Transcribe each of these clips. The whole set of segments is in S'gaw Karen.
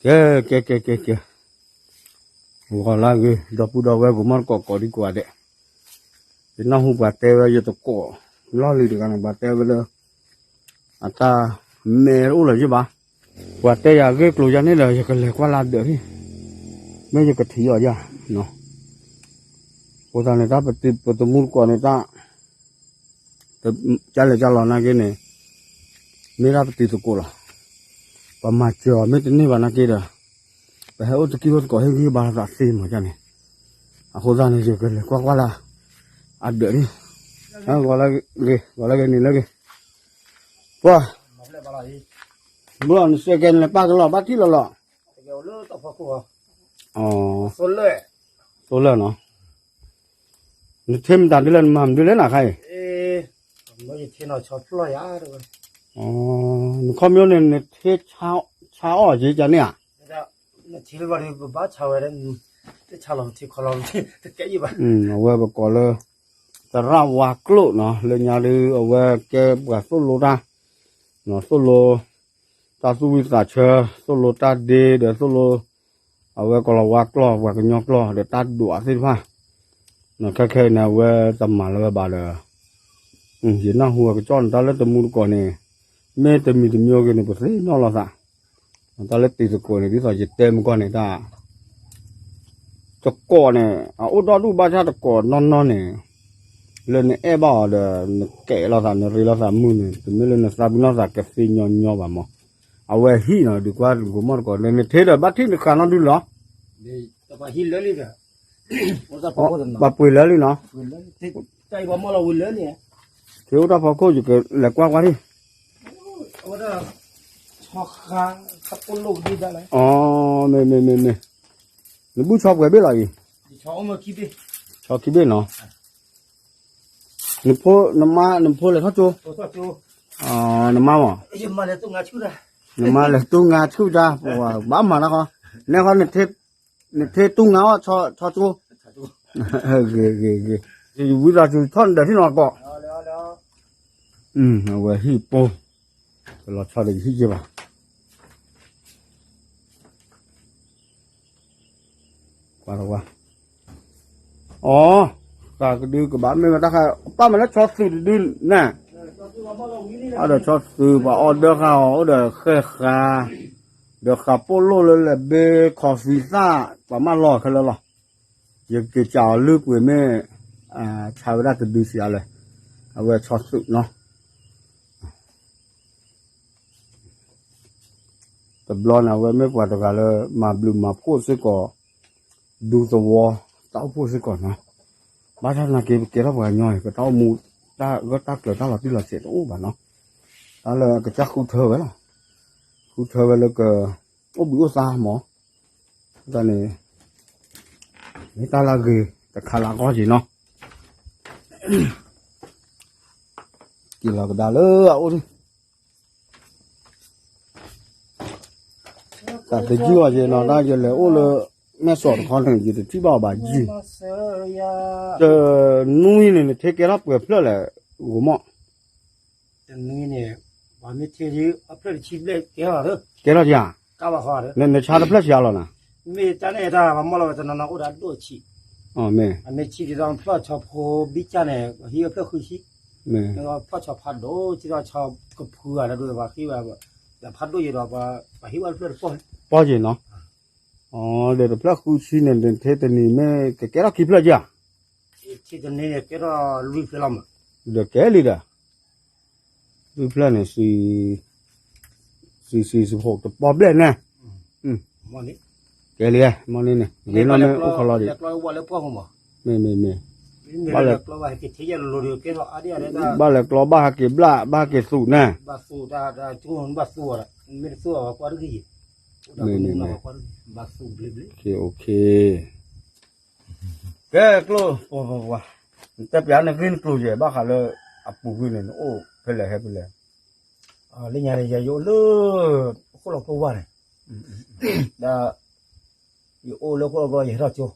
ကဲ ကဲ ကဲ ကဲ ကဲ, ဂီၤလၢအဂ့ၤ ဒီပုၢ်ဒီဝဲၢ် ကိးမီၢ်တကိး ကိးဒံကိးဂၤဒဲး, ယနၢ်ဟူပှၤတဲဝဲယသကိး လီၢ်လံၤတဂၤန့ၣ် ပှၤတဲဝဲလၢ အတၢ်မဲာ်တအိၣ်လၢၤယဘၣ်, ပှၤတဲယၤအဂ့ၢ်ကျိၤယၤန့ၣ်ဒီး ယကလဲၤကွၢ်လၢအဒၢးန့ၣ်, မ့ၢ်ယကထံၣ်အီၤယၤ, အဃိသတးန့ၣ် တၢ်ပတံၤပတမူတကိးန့ၣ် တၢ် ကလဲၤကလီၤနာ်က့န့ၣ် မ့ၢ်ဒၣ်ပတံၤသကိးလီၤ. ပမၤစၢၤအီၤမ့ၢ်တန့ၢ်ဘၣ်နာ်က့ဒီး ပဟဲအိၣ်တကံၢ်ဖိသကိး ဟ့ၣ်ဂံၢ်ဟ့ၣ်ဘါလိာ်သးသ့မးန့ၣ်, အဃိသတးန့ၣ် ယကလဲၤကွၢ်ကွၢ်လၢ အဒၢးန့ၣ်, ဂီၤလၢဂ့ၤ ဂီၤလၢဂ့ၤ နံၤလၢဂ့ၤ, ပှၤ ဘၣ်နစဲးကဲနလဲၤပာ်ကလီၤဘၣ်ထံၣ်လီၤလီၤ, သိလၢၢ်နီၤ, နထ့မတၤဒ်လဲၣ် နမၤမနုၤလဲၣ်နခါအံၤ, နခီမ့ၢ်န့ၣ် နထ့ဆါအီၣ်က့ၤကန့ၣ်ဧါ, အဝဲပကိးလၢ သရၣ်ဝါကျိာ်နီၤ လၢညါဒုး အဝဲကဲပှၤသိၣ်လိတၢ်, သိၣ်လိ တၢ်သူၣ်ဝံၣ်သးဆၢ သိၣ်လိတၢ်ဒ့ဒီးသိၣ်လိ အဝဲကိးလီၤဝါကျိာ် ပှၤကညီကျိာ်ဒီးတၢ်ဒိးအသ့ၣ်တဖၣ်, ခဲခဲအံၤန့ၣ် အဝဲတမၤလၢၤဝဲဘၣ်ဒီး ယနၢ်ဟူအကစီၣ်န့ၣ် တၢ်လၢတမူတကိးန့ၣ် မ့ၢ်တမံၤတမံၤဂ့ၤန့ၣ် ပသ့ၣ်နီၣ်လိာ်သး, တၢ်လၢတံၤသကိးန့ၣ် ဒ်သိးယတဲမုၢ်ကီၢ်န့ၣ် တၢ် သကိးန့ၣ် အအိၣ်ဒီဒူၣ်ဘၣ်ဆၣ်သကိးနီၢ်နီၢ်န့ၣ် လၢနအဲၣ်ဘၣ်အီၤဒီး နကဲးလိာ်သး နရ့လိာ်သးမုၢ်န့ၣ် တမ့ၢ်လၢနသးပ့ၤနီၣ်သးကသ့ညီညီဘၣ်မး, အဝဲဟံၣ်နီၤ ဒုးကွၢ်ကိးမီၢ်တကိး နထ့ဒီးဘၣ်ထံၣ်နဃာ်နီၣ်ဒုလီၤ ပှၤပှ့ၤလၢလံနီၤ, ထ့အိၣ်တၢ်ဖီခိၣ် ယကလဲၤကွၢ်ကွၢ်ထံၣ်, အ မ့ၢ်မ့ၢ်မ့ၢ်မ့ၢ်, နဘုၣ်ဆီပှဲၤဘ့ၣ်လီၤအံၤ, ဆီခံဘ့ၣ်နီၤ, နဖိ နမါ နဖိလဲၤထီၣ်ကၠိ, နမါမး, နမါလဲၤတူၢ်ငါဆူၣ်တၢ်, ပှၤဘၣ်မၤတၢ်ဃီ, နဲဃီ နထ့တူၢ်ငါအီၣ်ဆီကၠိ, ဂ့ၤဂ့ၤဂ့ၤ, ယဝံသးစူၤထီၣ်နဒၢးထံၣ်နီၤကီး, အဝဲဟံၣ်ပိၢ်, ကလီၤဆီဒီးယဟံၣ်က့ဘၣ်, ကွၢ်လီၤကွၢ်, အီ, ဃာ်ကဒုကဘၣ်မ့ၢ်ဝဲတၢ်ဃာ် ပၢ်မၤလၢဆီသုးတဒုန့ၣ်, အဒီးဆီသုးပှၤအီဒၢဃာ်အီၤ အိၣ်ဒီးဃဲၣ်ဃာ်, ဒီးဃာ်ပိၢ်လိၣ်လၢလဲၤဘ့ခီၣ်သံသၣ် ပှၤမၢလီၤခဲလၢာ်လီၤ, ယက့ၤကးအီၤလုၢ်ပှ့ၤမ့ၢ် ဆါဝဲဒၣ်တဒုစံးအါလဲၣ်, အဝဲဆီသုးနီၤ တဘျီန့ၣ် အဝဲမ့ၢ်ပှၤတဂၤလၢ မၤဘျုးမၤဖှိၣ်စ့ၢ်ကီး, ဒူသဝီ တၢ်အိၣ်ဖှိၣ်စ့ၢ်ကီးနီၤ, ဘၣ်ဆၣ်သနာ်က့ ပကဲထီၣ်ပှၤကညီအံၤ ပတၢ်အိၣ်မူ တၢ်ဂၢၢ်တၢ်ကျၢၤ တၢ်လီၤတံၢ်လီၤဆဲးတအိၣ်ဘၣ်နီၤ, တၢ်လၢအကစၢ်ဃုထၢဝဲလီၤ, ဃုထၢဝဲလၢက အိၣ်ဘှံးအိၣ်သါမး, တၢ်န့ၣ် မ့ၢ်တၢ်လၢအဂ့ၤတခါလၢအဂီၢ်က့ၤနီၤ, က့ၤလီၤကဒါလၢအအိၣ်န့ၣ် တၢ်တယုၢ်အီၤက့ၤနီၤ, တၢ်ယလဲၤအိၣ်လၢ မဲၢ်စီးတခီန့ၣ် ယတထံၣ်ဘၣ်အီၤဘၣ်ယုၢ်, တနွံန့ၣ် နထ့ကဲထီၣ်ပှဲၤဖျၢၣ်လဲၣ်, ဂိၤမီၣ်, တနွံန့ၣ် ပှၤမ့ၢ်ထ့အဖျၢၣ်တဆံဘျဲၣ်ကဲထီၣ်, ကဲထီၣ်က့ၤဧါ, နဆါတဖျၢၣ်ဆံးအါလီၤနၤ, မ့ၢ်တၢ်န့ၣ်တၢ်ပှၤမီၢ်လီၤဝဲတနီၤနီၤအိၣ်ဒီးအဒိၣ်အဆံး, အမ့ၢ်ဆံးဒ်သိးဖျီၣ်ဆီဖိဘံၣ်ကၢ်န့ၣ် ပှၤဟံးအဖျၢၣ်ဃုဆံ, ဖျီၣ်ဆီဖးဒိၣ် ကၢ်ဒီးဆီကဖုဂၤဒီး ပှၤဟံးဝဲ ဖးဒိၣ်ယံၤဒီး ပှၤဟံးဝဲတဖျၢၣ်တပီၢ်, ပီၢ်က့ၤနီၤ, ဒီးတဖျၢၣ်ဃုဆံန့ၣ် ထ့တနံၤမ့ၢ်ကကဲထီၣ်ခံဖျၢၣ်က့ၤဧါ, ထ့တနံၤန့ၣ်ကဲထီၣ်လွံၢ်ဖျၢၣ်လီၤမး, ဒီးကဲလံဒီး လွံၢ်ဖျၢၣ်န့ၣ် စံး စံး စံး စံး ဟိး တပီၢ်ဘျဲၣ်န့ၣ်, ကဲလံ, မ့ၢ်န့ၣ်န့ၣ် ဂ့ၤနီၢ်မ့ၢ်အိၣ်ခီလီၤဒံး, မ့ၢ်မ့ၢ်မ့ၢ်, ဘၣ်လဲၤကျီ ဘၣ်ဟဲက့ၤဘျၣ် ဘၣ်ဟဲက့ၤသူးန့ၣ်, မ့ၢ်မ့ၢ်မ့ၢ်, ကဲ ကျိၣ် ပှၤပှၤပှၤ, နတဲပျးနဂ့ၢ်နကျိၤယဲၢ် ဘၣ်ဃးလၢ အပူၤကွံာ်န့ၣ် နအိၣ်ဖဲလဲၣ်ဟဲဖဲလဲၣ်, လၢညါန့ၣ် ယၤယအိၣ်လၢ ဃိၣ်လီၤဖိဝါန့ၣ်, ဒီး ယအိၣ်လၢဃိၣ်လီၤဖိ ယဟဲထီၣ်ကၠိ, ထီၣ်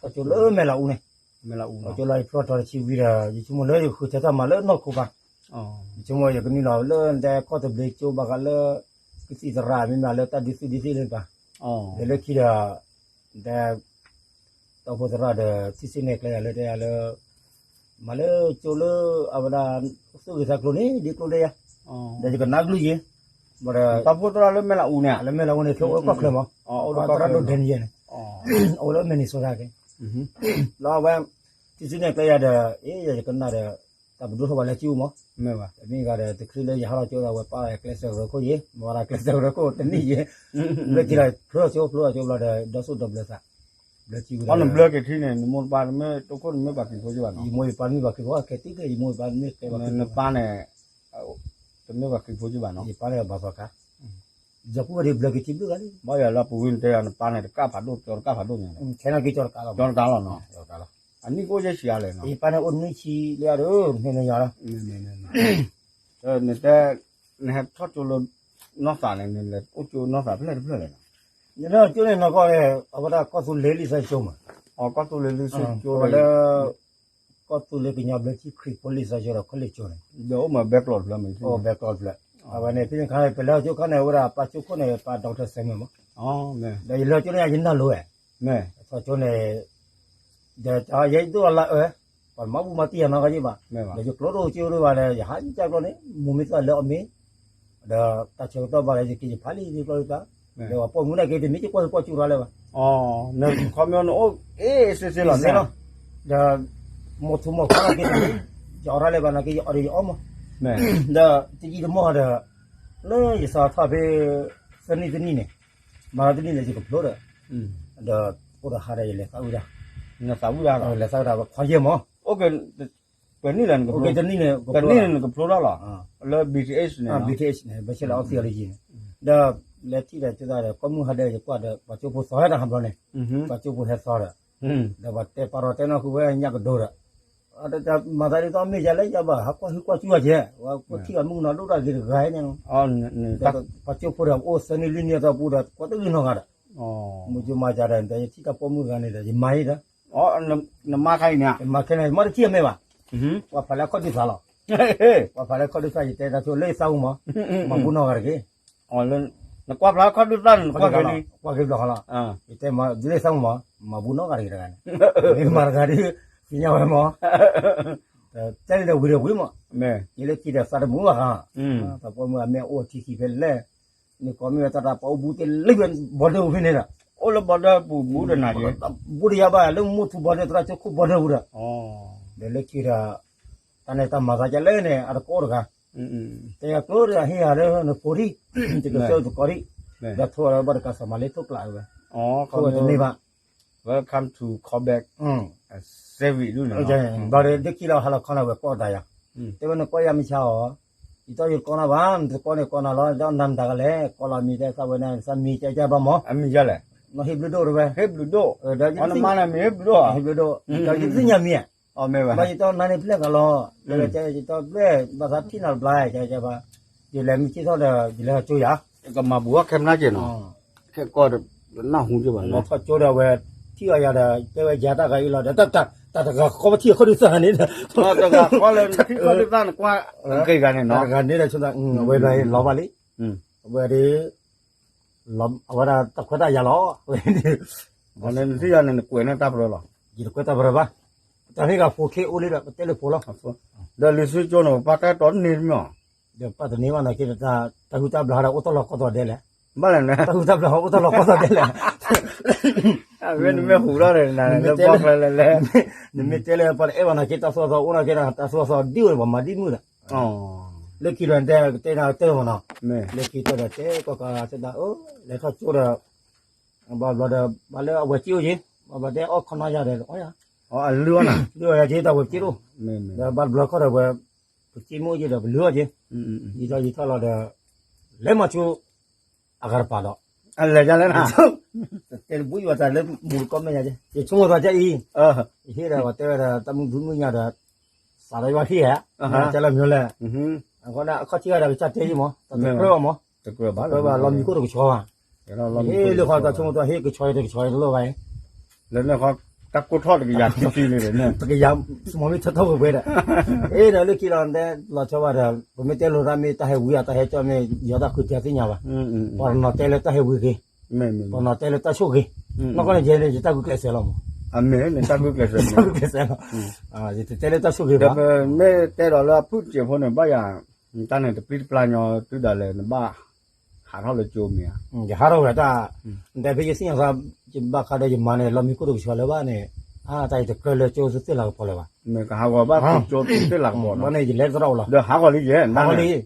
ကၠိလၢမဲၢ်လးအူန့ၣ်, ထီၣ်ကၠိလၢယဖျီထီၣ်တဆံဝံၤဒီး ယဆိကမိၣ်လၢယဃုထၢတၢ်မၤလၢနီၢ်ခိပၤ, ယဆိကမိၣ်ယကနုာ်လီၤလၢနတဲကီၢ်တဘျ့ကၠိဘၣ်ဃးလၢ ကသံၣ်သရၣ်မ့မ့ၢ်လၢတၢ်ဒုးသုးဒုးသ့ၣ်လၢပၤ, ဒီးလၢခံဒီး တဲ တီဖိသရၣ်ဒီး ထံဆံန့ၣ်ကျဲယၤလၢတဲယၤလၢ မၤလၢကၠိလၢအဝဲဒၣ် သူၣ်ဂ့ၤသးကျိၤန့ၣ် ဒ်ကျိဒဲယၤ ဒီးယကနၣ်ကလုၢ်ယ့ၤ ဘၣ်ဒီး တီဖိသရၣ်လၢမဲၢ်လးအူန့ၣ် လၢမဲၢ်လးအူန့ၣ် ကၠိအိၣ်ကီၢ်ချၢမး သရၣ်ဒိၣ်ဒဲန့ၣ်ယဲန့ၣ် အိၣ်လၢ Minnesota က့ လီၤအဝဲ ထံဆံန့ၣ်ကျဲယၤဒီး အ့ ယကနၣ်ဒီး တၢ်ပဒိၣ်ထီၣ်ဘၣ်လၢကၠိမး မ့ၢ်ဂၤဒီး တချုးလၢယဟးလီၤကၠိဒီး အဝဲပာ်ကျဲးစၢးကရၢခိၣ်ယ့ၤ မ့ၢ်ဝဲဒၣ်ကျဲးစၢးကရၢခိၣ်တနံၣ်ယ့ၤ လၢခံဒီး ဖျိထီၣ်ကၠိ ဖျိထီၣ်ကၠိဘျီဒီး ဒီးစိၣ်ဒီးဘျၢသး ဘျၢထံဝဲ နဘျၢက့ၤထံန့ၣ် နမိၢ်နပၢ် နမ့ၢ်တိခိၣ် နမ့ၢ်ပှၤခရံာ်ဖိက့ဘၣ်နီၤ ယမိၢ်ယပၢ်မ့ၢ်ပှၤခရံာ်ဖိ ကဲတံၢ်က့ၤ ယမိၢ်ယပၢ်မ့ၢ်ကဲပှၤခရံာ်ဖိ နပၢ်န့ၣ် တမ့ၢ်ပှၤခရံာ်ဖိက့ဘၣ်နီၤ ယပၢ်န့ၣ်ဘၣ်သီခါ ယကူဝဲဒၣ်ဘျၢက့ၤထံဘျုးဂၤလံ ဘၣ်ယၤလၢပူၤဝံၤနတဲယၤ နပၢ်န့ၣ် တကၣ်ဖးဒိၣ် ကၠီတကၣ်ဖးဒိၣ်န့ၣ် ထဲနက့ၤကၠီတကၣ်လီၤ ကၠီတကၣ်လီၤနီၤ အနံၣ်ကအိၣ်ယဲၢ်ဆံအါလဲၣ်နီၤ ယပၢ်န့ၣ်အိၣ်နွံဆံလံအါဒီး န့ၣ်န့ၣ်ယၤလီၤ နတဲ နဟဲထီၣ်ကၠိလၢ နီၢ်သးန့ၣ် နလဲၤအိၣ်ကၠိနီၢ်သးဖျၢၣ်တဖျၢၣ်လဲၣ်နီၤ ယန့ၣ်ကၠိန့ၣ်နီၢ်ကီၢ်န့ၣ် အဝဲဒၣ်ကီၢ်သူလ့ၤလံာ်စီဆှံကၠိမး ကီၢ်သူလ့ၤလံာ်စီဆှံကၠိဝဲလၢ ကီၢ်သူလ့ၤကညီဘျၢထံခရံာ်ဖိလံာ်စီဆှံဒီး college ကၠိန့ၣ် ဒီးအိၣ်မးဘဲကျိးတဖျၢၣ်မး အိၣ်ဘဲကျိးတဖျၢၣ် အဝဲန့ၣ် ဖဲန့ၣ်ခါန့ၣ် ပလဲၤဟီၣ်ကၠိခါန့ၣ် အဝဲဒၣ်ပၢ်ကၠိခိၣ်န့ၣ် ပၢ် doctor Samuel မး ဒီးယလဲၤကၠိန့ၣ် ယနၢ်လိၤဝဲ ထီၣ်ကၠိန့ၣ် ဒီးယဒိၣ်လၢအၢ ပှၤမၤဘူၣ်မၤတံၢ်ယၤနီတဂၤယ့ၣ်ဘၣ် ဒီးယကျိဒိၣ်ကၠိဒိၣ်ဘၣ်ဒီး ယဟးကၠိကျိန့ၣ် မိၢ်မ့ၢ်သီၣ်လၢအီၣ်မ့ၤ ဒီးတၢ်ဆၢကတီၢ်ဘၣ်ဒီး ယက့ၤယဖးလံယကျိဒိၣ်ကျါ ဒီးပှၤပိာ်မုၣ်နာ်က့ တမ့ၢ်က့ၤကွၢ်ကွၢ်ကၠိရၤလၢၤဘၣ် ခီပညီနအိၣ်အ့ၣ်စ့စ့လီၤ ဒီး မိၢ်ထူမိၢ်ခီနာ်က့ ယအီၣ်ရၤလၢၤဘၣ်နာ်က့ ယအီၣ်ဒီးယအီၣ်မး ဒီးတယံာ်တမီၢ်ဒီး လၢယစးထီၣ်ဖဲ သၢနံၣ်တနံၣ်န့ၣ် မၤလီၤတနံၣ်န့ၣ် ယကဖျိဒီး ဒီးအိၣ်ဒီးဟါဒီးယလဲၤသးဝံၣ်တၢ် လဲၤသးဝံၣ်တၢ်ဝဲခွါယဲၢ်မး ပှဲၤနံၣ်လဲၣ် တနံၣ်န့ၣ် တနံၣ်န့ၣ်နကဖျိထီၣ်လီၤ လၢ B T H န့ၣ် B T H န့ၣ် Bachelor of Theology န့ၣ် ဒီး လဲၤထံၣ်ဒီးကၠိသးဒီး ကိးမုၢ်ဟါဒဲး ယကွၢ်ဒီး ပှၤကၠိဖိသီဟဲတၢ်ဟးဘျီန့ၣ် ပှၤကၠိဖိဟဲသီဒီး ဒီးပှၤတဲပာ်ရီတဲနီၢ်ဃုာ်ဝဲညၣ်ကဒိဒီး အတၢ်မၤသးဒ်သိးမ့ၢ်ယၤလၢယၤဘၣ် ဟးကွၢ်ဟုကွၢ်ကၠူအကဲ ဝဲကွၢ်ထံၣ်အမုၢ်ကနီၤဒိၣ်တၢ်ဂ့ၤတဂၤန့ၣ် ဒီးပှၤကၠိဖိဒီးအိၣ်သၢနံၣ်လွံၢ်နံၣ်အသီပူၤဒီး ကွၢ်တဂ့ၤနီတဂၤဒီး မုၢ်ကၠိမၤကဒီး ဒီးယထံၣ်တၢ်ပိာ်မုၣ်ဂၤန့ၣ်ဒီး ယမၤအံၤဒီး နမၤခါအံၤန့ၣ် ယမၤခဲန့ၣ် ယမၤတထံၣ်အမဲာ်ဘၣ် ကွၢ်ဖးလၢအခီၣ်ဒုးသးလီၤ ကွၢ်ဖးလၢအခီၣ်ဒုးသး ယတဲတၢ်ဆိလၢယသးပူၤမး မၤဘူၣ်နီတဂၤတဂ့ၤ နကွၢ်ဖးလၢအခီၣ်ဒုးသးန့ၣ် နကွၢ်က့ၤလံ ကွၢ်က့ၤဘျီဃီလီၤ ယတဲလၢယသးပူၤမး မၤဘူၣ်နီတဂၤတဂ့ၤတဂၤန့ၣ် မ့ၢ်မၤတဂၤဒီး သ့ၣ်ညါဝဲမး တဲလံဒီးဝံၤဒီးဝံၤမး ယလၢခံဒီးသးတမုာ်ဘၣ်ဃီ တၢ်ပိာ်မုၣ်အမဲာ်အိၣ်ထံခံဖဲလဲၣ် မ့ၢ်ကီမ့ၢ်ဝဲတၢ်တၢ်ပှၤအိၣ်ဘူးတ့ၢ်လၢ border ပူၤဖဲန့ၣ်ဒီး အိၣ်လၢ border ပူၤဘူးဒီးနၤက့ ဘူးဒီးယၤဘၣ် လၢမူထူ border သရၣ်ကၠိခိၣ် border ပူၤဒီး ဒီးလၢခံဒီး တၢ်န့ၣ်တၢ်မၤသးဒ်လဲၣ်န့ၣ် အတကိးတဂၤ တဲယၤကျိဒီးဟ့ၣ်ယၤလၢနဖိဒံၣ် တကစၢၢ်တကိးဒံၣ် ဒီးထိၣ်ဝဲဒီးဘၣ်တကးစီၤမၤလ့ထိၣ်ကျးဝဲ ထိၣ်ဝဲတန့ၢ်ဘၣ် Welcome to Quebec Service ဒ်န့ၣ် ဘျီဒီးလၢခံလီၤဟါလီၤခီန့ၣ် ဝဲကိးတၢ်ယၤ တဲဝဲနကွၢ်ယၤမ့ၢ်ဆါအီၤ ယတီယကိးနၤဘၣ် နတကိးန့ၣ်ကိးနၤလီၤ ဒီးနၤမတၤတဂၤလဲၣ် ကိးလီၤမံၤတဲသးဝဲန့ၣ် သးမံၤကဲကဲဘၣ်မး အမံၤယၤလဲၣ် နီၢ်ဟ့ၣ်ဘျုးဒိၣ်တဲဝဲ ဟ့ၣ်ဘျုးဒိၣ် ဒီးနမါန့ၣ်မံၤဟ့ၣ်ဘျုးဒိၣ် ဟ့ၣ်ဘျုးဒိၣ် ဒီးယသ့ၣ်ညါမံၤ ဘၣ်ယတီနၤန့ၣ်ဖျဲၣ်ကလီၤ ယတီဖျဲၣ် ဘၣ်သးထံၣ်နၤတဘျီ ယလဲၤမံၤက့ၤထီၣ်ဒီး ယလဲၤဟီၣ်ကၠိယၤ ကမၤဘူးအီၤခဲမနုၤက့ၤနီၤ ခဲကီၢ်ဒီး နၢ်ဟူက့ၤဘၣ် လဲၤထီၣ်ကၠိဒီးဝဲ ထံၣ်အီၤယၤဒီး တဲဝဲယၤတၢ်ဂၤအံၤလီၤဒီး တၢ်တဂၤဃီပထံၣ်အခီၣ်ဒုးသၢဂၤန့ၣ် တဂၤဃီလၢထံၣ်ခီၣ်ဒုးသၢနကွၢ် က့ၤဂၤန့ၣ်နီၤ တဂၤန့ၣ်ဒီး ဝဲဒၣ်လီၤဘၣ်လံ အဝဲဒၣ် အဝဲဒၣ်တၢ်ခွဲးတၢ်ယာ်လီၤ နထံၣ်ယၤန့ၣ် နကွဲးန့ၢ်တၢ်ပရၢလီၤ ယတကွဲးတၢ်ပရၢဘၣ် တၢ်ဟ့ၣ်ဂၤဖိခ့အိၣ်လံဒီး ပတဲလၢဖိလီၤ ဒီးလံာ်စီဆှံကၠိန့ၣ် ပပၢ်တဲတီန့ၢ်မ့ၢ်အီၤ ဒီးပၢ်တန့ၢ်ဘၣ်နာ်က့ တၢ်ဟူတၢ်ဘျၢဒီး အိၣ်တ့ၢ်လီၤကီၢ်သီဒဲလဲၣ် ဘၣ်လဲၣ်န့ၣ် တၢ်ဟူတၢ်ဘျၢအိၣ်တ့ၢ်လီၤကီၢ်သီဒဲလဲၣ် အဝဲနမ့ၢ်ဟူထီၣ်န့ၣ် နမ့ၢ်တဲလၢ ပှၤတအဲၣ်ဘၣ်နာ်က့ တၢ်သူၣ်ထီၣ်သီအိၣ်နာ်က့ တၢ်သူၣ်ထီၣ်သီဒ်ဝဲန့ၣ် ပှၤမၤဒ်မုၣ်ဒီး လၢခံဒီးတဲ ကတဲနၤတဲမ့ၢ်နီၤ လၢခံတဲဒီးတဲကီၢ်ကးသဒၣ်အၢ လဲၤထီၣ်ကၠိဒီး ဘၣ်ဘျီဒီး ဘၣ်လၢအဝဲစ့အိၣ်က့ၤ ဘၣ်ဘျီတဲအီၣ်ခီနီယၤဒီး အီယၤ လုၢ်အီၣ်ယၤက့ၤတၢ်ဝဲစ့အိၣ် ဒီးဘၣ်တဘျီခီဒီးဝဲ ပစ့မ့ၢ်အိၣ်က့ၤဒီး ပလုၢ်အီၣ်က့ၤ ယံာ်ထီၣ်ယံာ်ထီၣ်လီၤဒီး လဲၤမၤဆူ အဂၤတပၤဒီး လဲၤယၤလဲၣ်နၤ တဲတဘျုးယွၤတၢ်လၢမူတကီၢ်မဲာ်ညါက့ၤ ယဆိကမိၣ်သးကအံၤ ယဟ့ၣ်ဒီးပှၤတဲဝဲဒီး တၢ်မုၢ်ဒုမုၢ်ညါဒီး စးထီၣ်ယွၤဟ့ၣ်ဧါ တဲလီၤမ့ၢ်လဲၣ် အဃိဒၣ်အခီၣ်ထံးဂၤဒီးကစၢ်တဲယံၤမး တကြၢးဘၣ်မး တကြၢးဘၣ်လီၤမံၤကိၣ်တကဆီဘၣ် ဟ့ၣ်လၢဃီတၢ်ဆိကမိၣ်သးဟ့ၣ်ကဆီယၤတကဆီယၤတလိၣ်ဘၣ်အံၤ လၢန့ၣ်ဃီ တၢ်ကိၢ်ထီၣ်တကယၤခံဆံန့ၣ် တကယၤ မ့ၢ်ထီၣ်ထီၣ်ဝဲဝဲဒီး အ့ဒီးလၢခံလီၤတဲလီၤဆီဘၣ်ဒီး ပမ့ၢ်တဲလိာ်သးမ့ၢ်တၢ်ဟဲဝံၤအတၢ်ဟဲကၠီၣ်မ့ၢ် ယီၤတၢ်ဃုထၢသ့ၣ်ညါဘၣ် ပှၤတနီၤတဲလၢတၢ်ဟဲဝံၤက့ၤ ပနီၤတဲလၢတၢ်ဆိၣ်ဂ့ၤ, နီၢ်ကီၢ်န့ၣ်ယဲန့ၣ် ယတၢ်ဂုာ်ကျဲးစၢးလီၤမး, အမ့ၢ်န့ၣ်တၢ်ဂုာ်ကျဲးစၢး, တၢ်ဂုာ်ကျဲးစၢးလီၤ, ယတတဲလၢတၢ်ဆိၣ်ဂ့ၤဘၣ်, မ့ၢ်တဲဒီးလၢအဖုၣ်တစဲးဖိန့ၣ် ဘၣ်ယၤ, တၢ်န့ၣ်တပျံၤတပျၢ်ညီတုၤဒၣ်လဲာ်နဘၣ် ဟးထီၣ်လၢကၠိမ့ၢ်ဧါ, ယဟးထီၣ်ဝဲတၢ်, နတဲဖဲယသ့ၣ်ညါသး, ယဘၣ်ဃးဒီးယမါန့ၣ် လီၢ်မံခိၣ်တကဆှီလၢၤဘၣ်န့ၣ်, တၢ်ယတကြၢးလၢကၠိသ့ၣ်လၤကပီၤလၢၤဘၣ်, မ့ၢ်ကဟးဂီၤဘၣ်ကၠိသ့ၣ်လၤကပီၤ, ဘၣ်န့ၣ်ယလဲၤသရၣ်အိၣ်လီၤ, ဒီးဟးဂီၤလံယဲ, ဟးဂီၤလံ,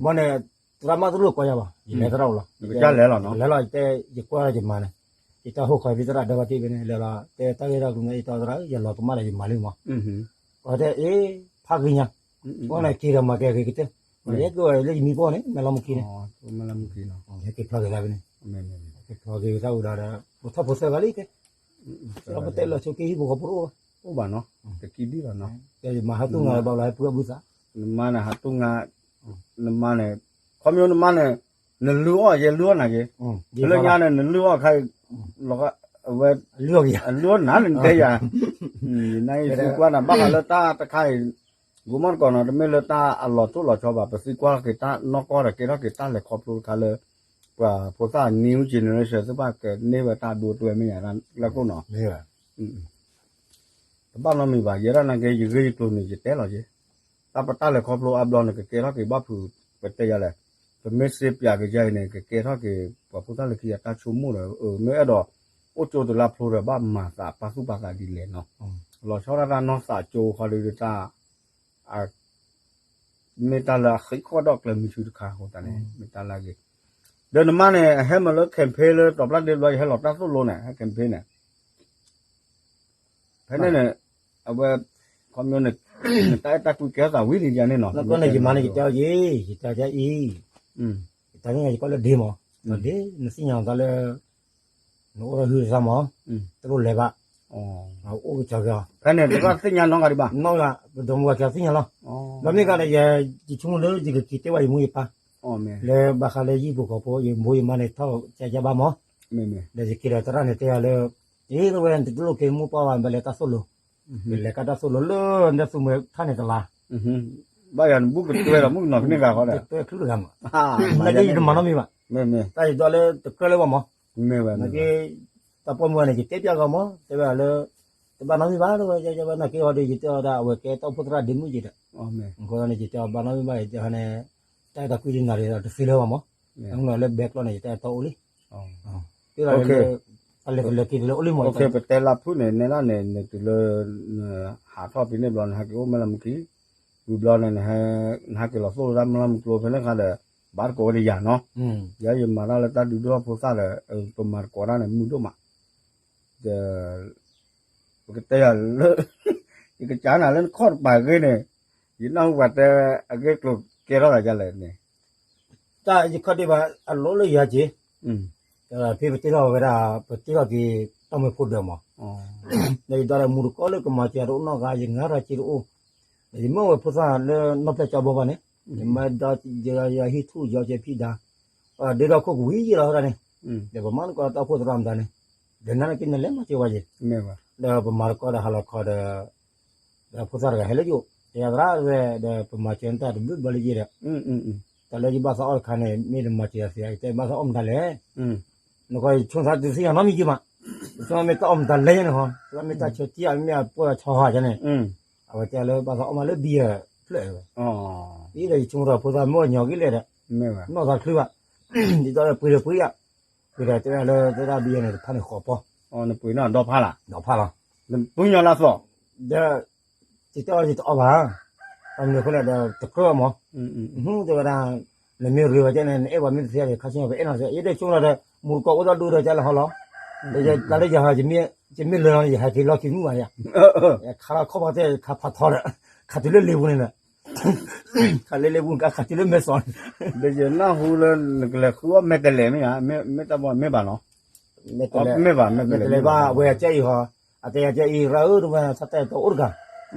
ဘၣ်န့ၣ်, သရၣ်မၣ်တလိၣ်ကီယၤဘၣ်, ယလဲၤသရၣ်အိၣ်လီၤ, လဲၤလီၤ, ယတဲယကွၢ်ယမါန့ၣ်, ယတၢ်ဟိၣ်ခီဖံသရၣ်ဒီဘၣ်တ့ၢ်ဖဲန့ၣ် လဲၤလီၤ, တဲတၢ်ဂ့ၢ်တၢ်ကျိၤန့ၣ် ယတီသရၣ် ယလီၤကမၣ်ဒီးယမါလံမး, အတဲအ့ ဖးဂ့ၤညါ, အိၣ်န့ၣ်က့ၤဒီးမၤကဲဂ့ၤကတၢၢ်, ယဲက့ၤဝဲလၢယမံၤပီၢ်န့ၣ် မဲာ်လီၤမူခံန့ၣ်, ဟဲက့ၤဖျီက့ၤသးဖဲန့ၣ်, က့ၤဖျီက့ၤသးဝဲဒီး, ပထီၣ်ဖိသၢဂၤလံကဲ, ပတဲလၢဆိက့ဟံၣ်ဖိဃီဖိတအိၣ်ဘၣ်, အိၣ်ဘၣ်နီၤ, တကံဒံလီၤနီၤ, ယမါဟးတူၢ်ငါလၢၤဘၣ်လီၤ ဟဲပှၤဘုသး, နမါန့ၣ်ဟးတူၢ်ငါ, နမါန့ၣ်, ခီဖျိနမါန့ၣ်, နလုၢ်အီၣ်ယဲလုၢ်အီၣ်နၤက့ၤ, လၢညါန့ၣ် နလုၢ်အီၣ်ခါအံၤ, အဝဲ, အလုၢ်အီၣ်နၤန့ၣ်တဲယၤ, နသုကွၢ်နၤဘၣ်ဃးလၢတၢ်တခါအံၤ, ဂိၤမီၢ်တကိးနီၤ တမ့ၢ်လၢတၢ်အလီၤတိၢ်လီၤဆီဘၣ် ပသုကွၢ်က့ၤတၢ်နီၢ်ကီၢ်ဒီးကဲထီၣ်က့ၤတၢ်လဲၤခီဖျိတခါလၢ, ပှၤဖိသၣ် new generation သုဘၣ်ကန့ၢ်ဝဲတၢ်ဒိတဝဲမ့ၢ်ယၤလၢခိၣ်နီၤ, တဘၣ်နီတမံၤဘၣ် ယဲဒၣ်နာ်က့ ယဂ့ၢ်ယကျိၤန့ၣ် ယတဲလီၤက့ၤ, တၢ်ပတၢ်လဲၤခီဖျိအါဘျီန့ၣ် ကကဲထီၣ်က့ၤဘၣ်ဖုး, ပတဲယၤလဲၣ်, ပမ့ၢ်စ့ပၠးကယၤအံၤန့ၣ် ကကဲထီၣ်က့ၤ ပှၤဖိသၣ်လၢခံအတၢ်ဆိကမိၣ်ဒီး မ့ၢ်အဲၣ်ဒိး, အိၣ်ကၠိတလါဖျိဒီး ဘၣ်မၤသးပာ်သူၣ်ပာ်သးဒ်လဲၣ်နီၤ, လီၤဆီဒၣ်တၢ်နီၢ်သးကၠိခီဒ်တၢ် မ့ၢ်တၢ်လၢအဃံးဃီၣ်ဒီးကျဲမုၢ်ဆူတခါအဃိသတးန့ၣ် မ့ၢ်တၢ်လၢအဂ့ၤ, ဒီးနမါန့ၣ် အဟဲမၤလၢ campaign လၢတီၤပျၢ်ဒ့ဘျီ ယဟဲလီၤတၢ်သိၣ်လိန့ၣ် ဟဲ campaign န့ၣ်, ဖဲန့ၣ်န့ၣ်, အဝဲ, ခီဖျိန့ၣ်, နတၢ်အဲၣ်တၢ်ကွံကဲထီၣ်သးဝံၤလံယၤန့ၣ်နီၤ, နမါန့ၣ် ယမါန့ၣ် ယတဲအီၤက့ၤ, ယတဲအီၤအံၤ, တၢ်န့ၣ်ယကွၢ်လၢဒ့မး, ဒ့နသ့ၣ်ညါအီၤသးလၢ နအိၣ်ဒီးဟုသးမး, တလိၣ်လဲၤဘၣ်, အိၣ်ကစၢ်က့ၤအီၤ, ဖဲန့ၣ်တဘၣ်သ့ၣ်ညါနီတဂၤဒံးဘၣ်, နီၢ်ဂၤ, ပဒီမါဝၤက့ၤသ့ၣ်ညါလီၤ, ဒီးမ့ၢ်ဂၤဒီးယဲ, ယဆိကမိၣ်လၢယကက့ၤတဲဘၣ်ယမိၢ်ယပၢ်, လၢဘၣ်ဃးလၢယဟံၣ်ဖိဃီဖိ ယမိၢ်ယမါန့ၣ်ထီၣ်ကၢကၢဘၣ်မး, ဒီးယက့ၤဒီးသရၣ်န့ၣ်တဲယၤလၢ, အ့ တဝဲနတလိၣ်က့ၤမိၢ်ပၢ်ဘၣ် ဘၣ်လဲၤတၢ်သိၣ်လိ, လဲၤကတၢ်သိၣ်လိလၢနသူမွဲထၣ်န့ၣ်တလါ ဘၣ်ယၤနဘူးကတွဲဒီးမုၣ်ကနီၤဖဲန့ၣ်ဂၤဃီဒီး, ကတွဲချုးတဂၤမး, နက့ယတမၤနီတမံၤဘၣ်, တၢ်ယဒိးလၢတကြၢးလၢပှၤမး, နက့, တၢ်ပိာ်မုၣ်ဝဲန့ၣ် ယတဲပျးကီးမး တဲဝဲဒၣ်လၢ, တဘၣ်နီတမံၤဘၣ် တဝဲယဘၣ်နာ်က့အီၤဒီး ယတဲအီၤဒၣ် အဝဲကဲတၢ်အိၣ်ဖှိၣ်သရၣ်ဒ့မုၣ်က့ၤဒီး, အဃိသတးန့ၣ် ယတဲအီၤဘၣ်နီတမံၤဘၣ် ယတဲန့ၣ်, တၢ်အဲၣ်တၢ်ကွံဒ်နၤဒီးတသ့လၢၤဘၣ်မး, လၢဘဲကျီန့ၣ် ယတဲအီၤတၢ်အိၣ်လံ, တၢ်လၢ, ပလဲၤကလဲၤက့ၤတလၢအိၣ်လံမး, ပတဲလၢဖုၣ်န့ၣ် နဲဒၣ်န့ၣ် နတုၤလၢ, ဟးထီၣ်ဖဲန့ၣ်ဘျီ နဟဲက့ၤအိၣ်မဲၢ်လီၤမုၢ်ခံ, ဝံၤဘျီန့ၣ်, နဟဲက့ၤလီၤသိၣ်လၢတၢ်မဲၢ်လီၤမုၢ်ကျိဖဲန့ၣ်ခါဒီး, ဘၣ်တကိးဝဲဒီးယၤနီၤ, ယၤယမၤတၢ်လၢတၢ်ဒုးဒိၣ်ထီၣ်ဖိသၣ်ဒီး, ပမၤတကိးတၢ်န့ၣ် မုာ်ဒိၣ်မး, ဒီး ပကတဲယၤလၢ, ယကစၢ်နၤလၢနခီၣ်တပၤအဂ့ၢ်န့ၣ်, ယနၢ်ဟူပှၤတဲအဂ့ၢ်ကျိၤကဲထီၣ်သးဒ်လဲၣ်န့ၣ်, တၢ်ယခီၣ်ဒ့ဘၣ်အလိၣ်လၢယၤက့ၤ, ဖဲပတ့ထီၣ်ဝဲဒၣ် ပတ့ထီၣ်က့ၤတၢ်မွဲဖိဒၢးမး, ဒီးယဒိးဒီးမူတကိးလၢကမၤစၢၤတအိၣ်နီတဂၤ ယငါထီၣ်စ့တအိၣ်, ဒီးယမ့ၢ်ဝဲဖိသၣ်လၢနီၢ်ပျဲၢ်ကၠီဘီဘၣ်န့ၣ်, ယမ့ၢ်ဒီးယဟံၣ်ထူၣ်ယီၤကဲဖံးဒါ, ဒ့ဒီခိၣ်ကဝံၤယံာ်လီၤဟီဒၣ်န့ၣ်, ဒီးပမၤသကိးတၢ်အိၣ်ဖှိၣ်သရၣ်မတၤန့ၣ်, ဒီးနၤန့ၣ်က့နလဲၤမၤစၢၤဝဲယ့ၣ်, ဒီးပမၤသကိးဒီးဟးလီၤခီဒီး ဒီးဖိသၣ်တဂၤဟဲလၢယအိၣ်, တဲယၤသရၣ်ဝဲဒီးပမၤစၢၤနတၢ်တဘျုးဘျီလၢယ့ၣ်ဒီး, တၢ်လၢယဘၣ်သးအီၣ်တခါန့ၣ် မ့ၢ်တမၤစၢၤယၤသ့ ယတဲဘၣ်သးအီၣ်မတၤလဲၣ်, နကီယဆိကမိၣ်သးတသ့ၣ်ညါနီတမံၤက့ၤမး, ယဆိကမိၣ်မ့ၢ်တၢ်အီၣ်မတၤလဲၣ်ယဲန့ၣ်ဃီ, မ့ၢ်တၢ်ဆၢထံၣ်အမ့ၢ်အပှဲၤဆီဟါယဲန့ၣ်, အဝဲတဲလၢဘၣ်သးအီၣ်မးလၢဘံယၤဖျၢၣ်ဝဲ, အံၤဒီးယဆိကမိၣ်ဒီးဖိသၣ်မ့ၢ်အီၣ်ညီက့ၤလဲၣ်ဒီး, နီၢ်သးချုးဘၣ်, ဒ်သိးဒီးပှ့ၤဒီးပှ့ၤယၤ, ပှ့ၤဒီးတဲဝဲလၢသရၣ်ဘံယၤန့ၣ် တဖၣ်န့ၣ်ဃိးပီၤ, နပှ့ၤန့ၢ်ဒီဖးလီၤ, ဒီဖးလီၤ, ပှ့ၤညီလၢအသီၣ်, ဒီး ယတဲအီၤယတအီၣ်ဘၣ်, အမနုၤအဃိလဲၣ်ဒီးတကြၢးမး, တဲဝဲဒၣ်, နမ့ၢ်ရ့ဝဲကဲန့ၣ် နအဲၣ်ပှၤမ့ၢ်တသ့ဒီး ခါဆူညါပအဲၣ်နီၤသ့ ယတဲဆိကမိၣ်ဒီး မူတကိးအိၣ်ဒီဒူၣ်ဒီးကလဲၤဟီလီၤ, တၢ်လၢယၤဟီ ယမ့ၢ်လၢာ်လီၤန့ၣ် ယဟဲက့ၤလီၤခံမုၣ်ဘၣ်ယၤ, ခးလီၤခီၣ်ဘၣ်တဲခးဖးထီဒီး, ခးတုၤလၢလ့ပူၤန့ၣ်ဒီး, ခးလၢလ့ပူၤ ခးတုၤလၢမဲာ်စီၤန့ၣ်, ဒီးယနၢ်ဟူလၢနကလဲၤဃုအီၣ်မဲာ်တဲးလဲးမ့ၢ်ဧါ, မ့ၢ်တၢ်ဘီမ့ၢ်ဘၣ်နီၤ, မ့ၢ်တဲးလဲးဘၣ် အဝဲအကဲအံၤဟီ, အတဲယၤကဲအံၤ ရၢ်ဧၢ တဝဲ သးတၢ်အဲၣ်တီအိၣ်တဂၤ,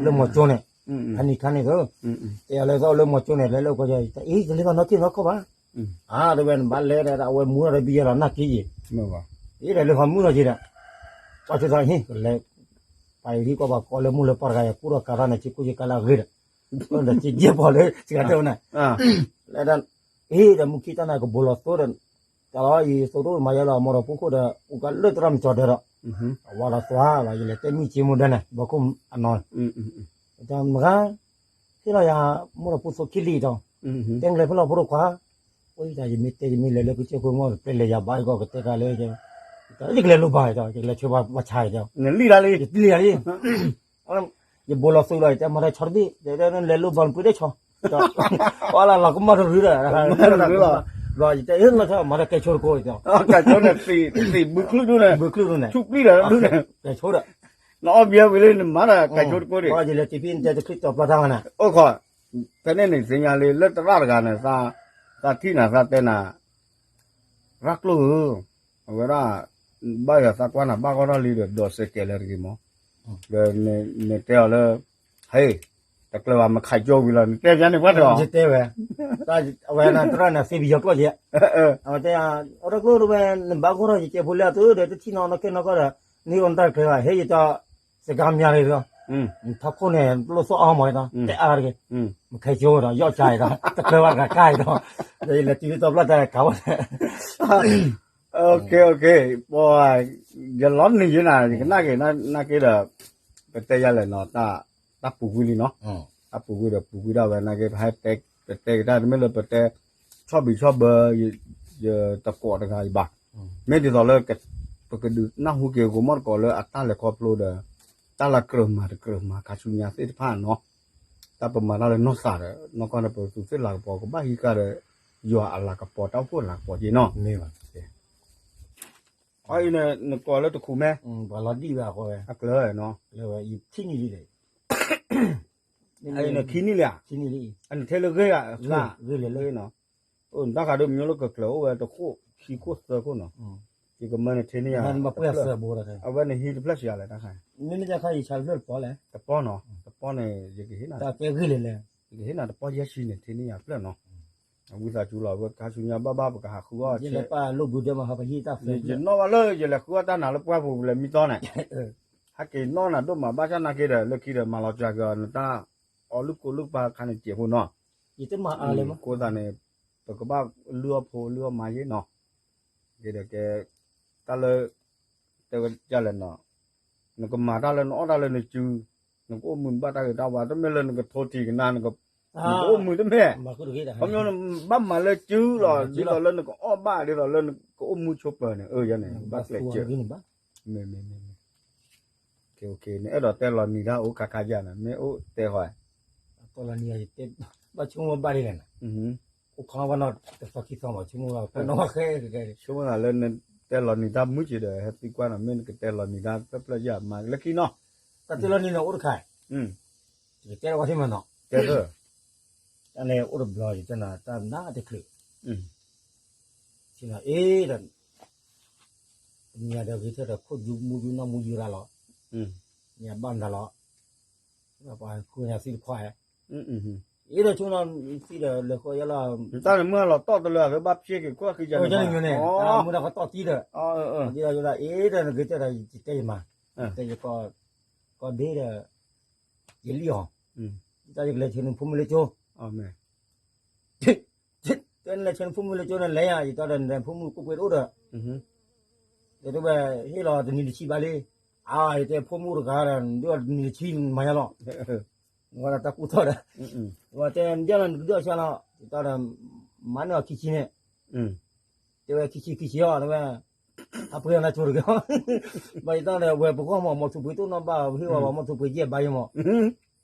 လၢမီၤကၠိန့ၣ်, ဖဲနံၤခါန့ၣ်သၢ, တဲယၤလၢသးအိၣ်လၢမီၤကၠိန့ၣ် လဲၤလၢကီၢ်ယၤ အံၤ တလဲၤဘၣ်နီၢ်က့ၤနီၢ်ခီၣ်ဘၣ်, အါ တဝဲနဘၣ်လဲၤဒီး အဝဲမူထီၣ်ဒီးဘံယၤလီၤ နာ်က့ၤယံၤ, အံၤဒီးလၢဟီမုၢ်ထီၣ်က့ၤဒီး, ကီၢ်ဆိသးဟ့ၣ် ကလဲၤ, ပာ်ယၤဟံၣ်ကီၢ်ပှၤကိးလၢမိၢ်လၢပၢ်တဂၤ ယကူၣ်ထီၣ်ကၤထီၣ်န့ၣ် စ့ကူစ့ကၤလၢအဂ့ၤဒီး, ဒီးစ့ယဲၢ်ပီၤလၢစကၤတဲဝဲန့ၣ်, လဲၤဒီး, အံၤဒီးမူခံတၢ်န့ၣ် ကဘိလီၤသိဒီး, လီၤ ယသိးတအိၣ်မၤယဲလီၤ မိၢ်ဒီးဖိခိၣ်ဒီး အိၣ်ကလၢတရၣ်မကၠီၤဒၢးဒီး အဝဲဒီးသွါလီၤ ယလဲၤတဲမုၢ်က့မိၢ်ဒၢန့ၣ် ဘီခိၣ်အနီၢ် မ့ၢ်ဂ့ၤ ဟ့ၣ်လီၤယၤ မိၢ်ဒီးဖိသိးခံလံဒီး တဲကျဲဖဲလီၤဖိတခွါ အိၣ်ယတၢ် ယမ့ၢ်တဲယမ့ၢ်လဲၤလၢကစၢၢ်ခိၣ်မီၢ် ပျဲလဲၤယၤဘၣ်ကီး ကတဲတၢ်လၢ ယကလဲၤလိၣ်ဘၣ်ဒီး ယကလဲၤဆၢဘၣ်ဆါဒီး နလံၣ်တၢ်လံ ယတလံၣ်ယၤလံ ယဘိးလီၤသုးလီၤ ယတဲမၤတၢ်ဆီတဘ့ၣ် ယတဲလဲၤလိၣ်ဘၣ်နပှ့ၤဒၣ်ဆီ အီလၢလီၤကမၢ်တရူးဒီး ဘျီယတဲ မၤတၢ်ကဲဆိတကိး ကဲဆိန့ၣ် သ့ၣ်ဘုချုၣ်ဒိၣ်န့ၣ် ဘုချုၣ်ဒိၣ်န့ၣ် ဆူၣ်ပျံၢ်ဒီးဒိၣ်န့ၣ် ကဲဆိဒီး နအီၣ်ဘံဝံၤလံ နမၤတၢ်ကဲဆိတကိးဒံး ယလဲၤတံၤဖံ နတဲတချုးတီၤပျီတၢ်ဝဲန့ၣ် အိၣ်ခိး ဖဲန့ၣ်န့ၣ် သ့ၣ်ညါလံ လၢတရၣ်တဂၤန့ၣ် သးထံၣ်နၤ သးတဲနၤ ရၣ်ကျိၣ်ဧၢ အဝဲဒၣ် ဘၣ်ယၤသးကွၢ်နၤဘၣ်ဂီၢ်ထီၣ်လံဒီး ဒီးစဲးကဲးလၢတဂ့ၤမး ဒီးနတဲအီၤလၢ ဟဲ တကျၢၤဘၣ် မခးကၠိဝံၤလီၤ နတဲယၤန့ၣ်ပှၢ်တဂ့ၤ ယတဲဝဲ အဝဲနတရၣ်န့ၣ် သ့ပယီၤကျိာ်က့ၤ အဝဲတဲ အရၣ်ကျိၣ်တဝဲ နဘၣ်ဂီၢ်ထီၣ်ယကဲဖိလၢအသုဒီး တထံၣ်နီၤနီၢ်ခဲနီၢ်ကီၢ်ဒီး နဟ့ၣ်အီၤနတၢ်တကျၢၤဘၣ် ဟဲယတီ စကါမၠါတဂ့ၤဒီး ထီခိၣ်န့ၣ် ပလိၣ်သီၣ်အါမးဒီး တဲအါတဂ့ၤ မခးကၠိဒီး ယီၣ်ကါအံၤဒီး တကျၢၤဘၣ်တဂၤကါအံၤဒီး ဒီးယလဲၤတုၤလၢတီၤပျီတၢ်ခးဝဲ ပ ယလီၤနံၤယဲနၤ ယကနၣ်က့ၤနၢ်က့ၤဒီး ပတဲယၤလဲၣ်နီၤ တၢ်ပူၤကွံာ်လံနီၤ တၢ်ပူၤကွံာ်ဒီးပူၤကွံာ်ဒၣ်ဝဲနာ်က့ ပဟဲပတဲကဒါတမ့ၢ်လၢပတဲ ဆီၣ်ဘံၣ်ဆီၣ်ဘၢ ယတကိးတဂၤအံၤဘၣ် မ့ၢ်ဒ်သိးလၢ ပကဒုးနၢ်ဟူက့ၤ ဂိၤမီၣ်တကိးလၢအတၢ်လဲၤခီဖျိဒီး တၢ်လၢကြၢးမၤတကြၢးမၤ ခါဆူညါသ့ၣ်တဖၣ်နီၤ တၢ်ပမၤတၢ်လၢနီၢ်သးဒီး နီၢ်ကီၢ်ဒီးပသူးသ့ၣ်လၤကပီၤ ကဘၣ်ဟံးဃာ်ဒီး ယွၤအလၤကပီၤ တၢ်အိၣ်ဖှိၣ်လၤကပီၤက့ၤနီၤ မ့ၢ်ဘၣ် အအံၤန့ၣ် နကိးလၢတခူးမဲ အကျၢၤနီၤ ယထံၣ်နံၤလံ အအံၤန့ၣ်ခံနံၣ်လံဧါ နထဲလၢဂ့ၢ်ဧါ ဂ့ၢ်လံ နတၢ်ဃးဒိးမညိလၢကကျၢၤအိၣ်ဝဲ တခိၣ်ခံခိၣ်သၢခိၣ်နီၤ ယကမၢနထဲန့ၣ်ယၤ အဝဲန့ၣ်ဟံးတဖျၢၣ်ဆံးလဲၣ်တၢ်ခါ တပီၢ်နီၤ တပီၢ်န့ၣ် ယကဟ့ၣ်နၤ ယကဟ့ၣ်နၤတပီၢ်ယဲၢ်ဆံန့ၣ် ထဲန့ၣ်ယၤဖျၢၣ်နီၤ အဝံသးစူၤလီၤ ဝဲခါဆူညါဘၣ်ဘၣ်ပကဟးဃုအီၣ် ယနီၣ်ဘၣ်လၢယလဲၤဃုအီၣ်တၢ်နၤလၢပှၢ်ပူၤ ပလဲၤမံတီၢ်န့ၣ် ဟဲက့ၤနီၣ်နၤဒိၣ်မး ဘၣ်ဆၣ်နာ်က့ဒီး လၢခံဒီးမၤလီၤစှၤက့ၤအီၤ နတၢ်အီလုၢ်ကိးလုၢ်ပာ်ခါန့ၣ်စဲးဖိနီၤ ယတမၤအါလဲၣ်မး အဃိသတးန့ၣ် ပကဘၣ်လုၢ်အီၣ်ဖိလုၢ်အီၣ်မါယ့ၢ်နီၤ ကဲဒီးကဲ တၢ်လၢ တဲဝဲဒ်လဲၣ်နီၤ နကမၤတၢ်လၢနအီၣ်တၢ်လၢနစု နကအိၣ်မူနဘၣ်တၢ်ဂ့ၤတၢ်ဝါ တမ့ၢ်လၢနကထိထံကနါ နကအိၣ်မူတမ့ၢ် ခီဖျိနဘၣ်မၤလၢစုလီၤ ဒ်သိးလၢနကအီၣ်ဘၣ် ဒ်သိးလၢနကအိၣ်မူဆိးပၢၤန့ၣ် ယန့ၣ် ဘၣ်ကျဲးစၢး မ့မ့မ့မ့ နအဲၣ်ဒိးတဲလီၤနံၤတၢ်အိၣ်ခါခါယၤန့ၣ် မ့ၢ်အိၣ်တဲဃီ တဲလီၤနံၤ ဘၣ်ဆိကမိၣ်ဘၣ်ဒ်လဲၣ်န့ၣ် အိၣ်ခီဘၣ်နီၢ်တသီခံသီမး ဆိကမိၣ်ဘၣ် ပနီၢ်ဃဲ ဆိကမိၣ်သးလၢနတဲလီၤနံၤတၢ်မုၢ်က့ၤဒီး ဟဲသံကွၢ်နီၤ မ့ၢ်နကတဲလီၤနံၤတၢ်ဖျၢၣ်ဖျၢၣ်ယၤမး လၢခံနီၤ တၢ်တဲလီၤနံၤန့ၣ်အိၣ်တခါ ယကတဲလီၤဝဲသ့ၣ်မးနီၤ တဲ တၢ်န့ၣ်အိၣ်တဘျီ ယတဲနၤ တၢ်နါတချုး ဆ့ၣ်နီၤအ့ဒီး တနံၤညါဒီးဂ့ၤထဲဒီး ခိၣ်ယူမူယူနီၢ်မူယူရၤလီၤ ညါဘၣ်နၤလီၤ ပှၤဃုညါသံတခွါ အ့ဒီးဆိနီၤသံဒီးလဲၤဃီယလီၤ တၢ်န့ၣ်မုၢ်လီၤတီၢ်တလၢအဘၣ်ဖျ့က့ၤခိၣ်ဃံယၤန့ၣ် မုၢ်တၢ်ကတီၢ်သံဒီး ဒ်ဒီးယဒၣ်အ့ဒီးနဂ့ၤတဲဒီး ယတဲယမၤ တဲယကီၢ်ဒ့ဒီး ယလံၣ်အီၤ တၢ်ယကလဲၤဆၢနဖိမုၣ်လၢကၠိ တဲနလဲၤဆၢနဖိမုၣ်လၢကၠိန့ၣ် လဲၤယၤ ယတီဒီးနဖိမုၣ်ကိးပှ့ၤတအိၣ်ဒီး တဲတဝဲ ဟ့ၣ်လီၤတနံၤတဆံဘၣ်လံ အါ ယတဲဖိမုၣ်တဂၤဒီး ဒ်အီၤတနံၤတဆံမၤညါလီၤ ဝဲဒၣ်တၢ်ကူၣ်ထီၣ်ဒီး ဝဲတဲဒ်လီၤနကဒုးအီၣ်ဆၢလီၤ ယတီဒီး မၤန့ၢ်အီၤခံဆံန့ၣ် တဲဝဲခံဆံခံဆံအီၤ တဲဝဲ အပှ့ၤအီၤနၤကၠိတဂ့ၤ ဘၣ်ယတီဒီး ဝဲပဂီၢ်မး မီၤထူပှ့ၤတအိၣ်နီတဘၣ် ဟ့ၣ်ဝဲမီၤထူပှ့ၤယဲၢ်ဘၣ်ယဲၢ်မး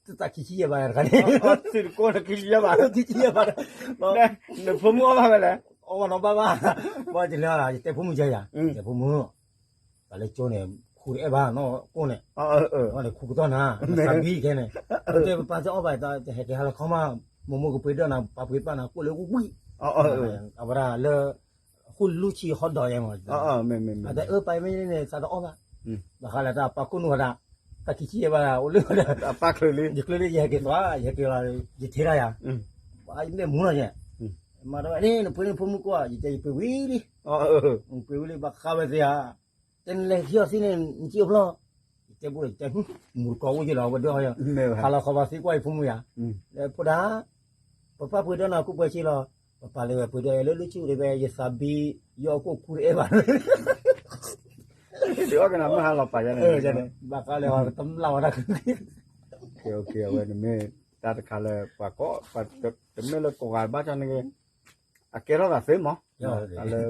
တသးခံဆံယဲၢ်ဘၣ်ယဲၢ်တခါန့ၣ် သံတကိးခံဆံယဲၢ်ဘၣ် ခံဆံယဲၢ်ဘၣ် နဖိမုၣ်အီၣ်ဘၣ်ဝဲလဲၣ် အီၣ်ဘၣ်နီတဘၣ်ဘၣ် ဘၣ်ယတဲလၢ ယတဲဖိမုၣ်ယၤယၤ ယတဲဖိမုၣ် တၢ်လၢကၠိန့ၣ် ခူတအဲၣ်ဘၣ်နီၢ်ကိၣ်န့ၣ် အဝဲန့ၣ်ခူကတီၢ်နၤ နသးဘံခဲန့ၣ် တဲပပၢ်တအီၣ်ဘၣ် ဟဲက့ၤဟါလီၤခီမး မိၢ်မိၢ်ကပှ့ၤဒၣ်နၤ ပၢ်ပှ့ၤပၢ်နၤ ကိၣ်လၢဝံၣ် အဝဲဒၣ်လၢ ဃိၣ်လူၢ်ဆံဟီၣ်ဒီးယဲမး အတဲအၢပၢ်မ့ၢ်န့ၣ် သးတအီၣ်ဘၣ် ဘၣ်ဃးလၢတၢ်ပၢ်ခိၣ်နူာ်ဝဲဒၣ် တၢ်ခံဆံယဲၢ်ဘၣ် အိၣ်လၢဝဲဒၣ် ယကျၢၤလၢယဟဲက့ၤသွါ ယဟဲက့ၤလီၤ ယထံၣ်တၢ်ယၤ ဘၣ်ယမ့ၢ်မူလီၤယဲ မၤတဝဲန့ၣ် နပှ့ၤန့ၣ်ဖိမုၣ်ကိး ယတဲယပှ့ၤဝံၤလံ ပှ့ၤဝံၤလံ ဘၣ်ဃးဝဲသ့ဧါ တဲနလဲၤဟံးအီၤသံန့ၣ် နစံၣ်အိၣ်ဖျီၣ် ယတဲဘိယတဲ မူတကိးအိၣ်ယဲလီၤ ဝဲဒၣ် ဟါလီၤခီဘၣ်သံကွၢ်ယဖိမုၣ်ယၤ ဖိဒၣ် ပပၢ်ပှ့ၤဒၣ်နၤကိးပှဲၤဆံလီၤ ပပာ်လၢဝဲပှ့ၤဒီးအဲၣ်လၢဒုးဆူၣ်ဒံးဝဲ ယသးဘံ ယီၣ်ကိၣ်ခူတအဲၣ်ဘၣ် ဒုးအီၣ်ကနၣ်မုၢ်ဟါလီၤပာ်ယၤန့ၣ် ဘၣ်ဃးလၢတမျၢ်ဝဲဒၣ် အဝဲန့ၣ်မ့ၢ်တၢ်တခါလၢပှၤကိး တမ့ၢ်လၢကိးဂၤဘၣ်ဆၣ်န့ၣ် အကဲထီၣ်သးသ့မး တၢ်လၢ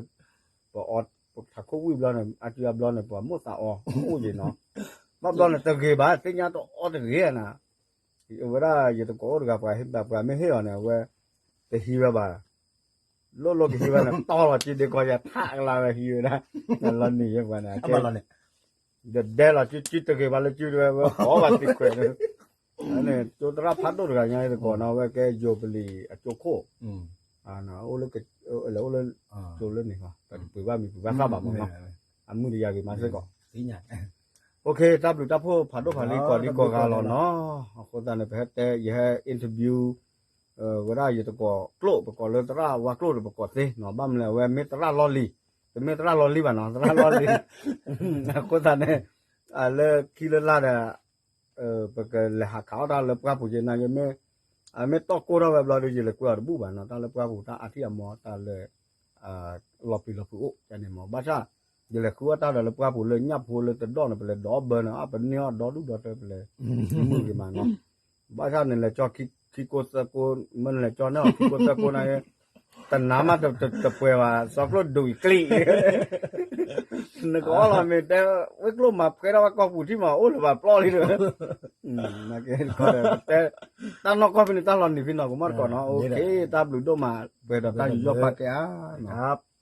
ပအီ ပထးခိၣ်ဝံၣ်ဘျီန့ၣ် အစုအဘျီန့ၣ် ပှၤမိၣ်သးအီၤအိၣ်က့ၤနီၤ ဘၣ်ဘျီန့ၣ်တဂ့ၤဘၣ် သ့ၣ်ညါတအီတဂ့ၤနၤ ဝဲဒၣ်ယတကိးအိၣ်တဂၤ ပှၤဟ့ၣ်ဘၣ် ပှၤမ့ၢ်ဟ့ၣ်အီၤန့ၣ် အဝဲ တဟံးဝဲဘၣ် လိၣ်လိၣ်ကဟံးဝဲန့ၣ် တီၢ်လီၤစုဒ့ကီးယၤ ထးကလါဝဲဟံးဝဲဒၣ် လီၤနံၤယဲပှၤန့ၣ် ဒဒဲလီၤစုစုတဂ့ၤဘၣ်လၢစုတဝဲဝဲ ကိးဘၣ်သံခွဲး န့ၣ် ကၠိသရၣ်ဖးဒိၣ်တဂၤညါတကိးနီၤ အဝဲကဲယိၤပလံၤအကၠိခိၣ် အိၣ်လၢ လဲၤအိၣ်လၢ ကၠိလၢန့ၣ်လီၤ တပှ့ၤဘၣ်မံၤပှ့ၤဘၣ်သၣ်ဘၣ်မးနီၤ အမုာ်တယၤဂ့ၤမးစ့ၢ်ကီး တၢ်ဘျုးတၢ်ဖှိၣ်ဖးဒိၣ်ဖးလံၤကိးဒံကိးဂၤလီၤနီၤ အဃိသတးန့ၣ် ပဟဲတဲ ယဟဲ interview ဝဲဒၣ်ယတကိးကျိၣ် ပကိးလၢသရၣ်ဝါကျိၣ်ဒီးပကိးသ့နီၤ ဘၣ်မနုၤလဲၣ် အဝဲမ့ၢ်သရၣ်လီၢ်လံၤ တမ့ၢ်သရၣ်လီၢ်လံၤဘၣ်နီၤ သရၣ်လီၢ်လံၤ အဃိသတးန့ၣ် လၢခံလၢလါဒီး ပကလဲၤဟးခးအီၣ်တၢ်လၢပှၢ်ပူၤက့ၤနာ်က့ မ့ၢ် မ့ၢ်တီၢ်ကိၢ်ထီၣ်ဝဲဘျီဒီး ယလဲၤကွဲအီၤတဘူၣ်ဘၣ်နီၤ တၢ်လၢပှၢ်ပူၤ တၢ်အါထံၣ်အမီၤ တၢ်လၢ လီၤပျံၤလီၤဖုးအိၣ်န့ၣ်မး ဘၣ်ဆၣ် ယလဲၤဃုအီၣ်တၢ်ဒီးလၢပှၢ်ပူၤလၢညၣ်ဖိလၢတဒီၣ်န့ၣ် ပလဲၤဒီးအီၣ်ဘၢန့ၣ် အပန့ၢ်အီၣ်ဒီဒူၣ်ဒီထၢ ပလဲၤမုာ်က့ၤမးနီၤ ဘၣ်ဆၣ်န့ၣ်လဲၤကၠီ ခံကိသၢကိ မ့ၢ်နလဲၤကၠီန့ၢ်အီၤ ခံကိသၢကိနာ်က့ တနၤမးတပှဲၤဘၣ် စီကျိၣ်ဒိၣ်အံၤကျံၣ် နကအီၣ်လီၤမ့ၢ်တဲ ဝဲကျိၣ်မၤဖှဲထီၣ်ဝဲကီၢ်ပူၤထံမး အိၣ်လၢၤဘၣ်ပျီလံဒီး နာ်က့ တဲ တၢ်နီၢ်ကီၢ်ဖဲန့ၣ် တၢ်လီၤနံၤဖဲနီၤ ကမီၣ်တကိးနီၤ တၢ်ဘျုးဒိၣ်မး ပှဲၤဒီးတၢ်ယူးယီၣ်ပာ်ကဲဧါနီၤ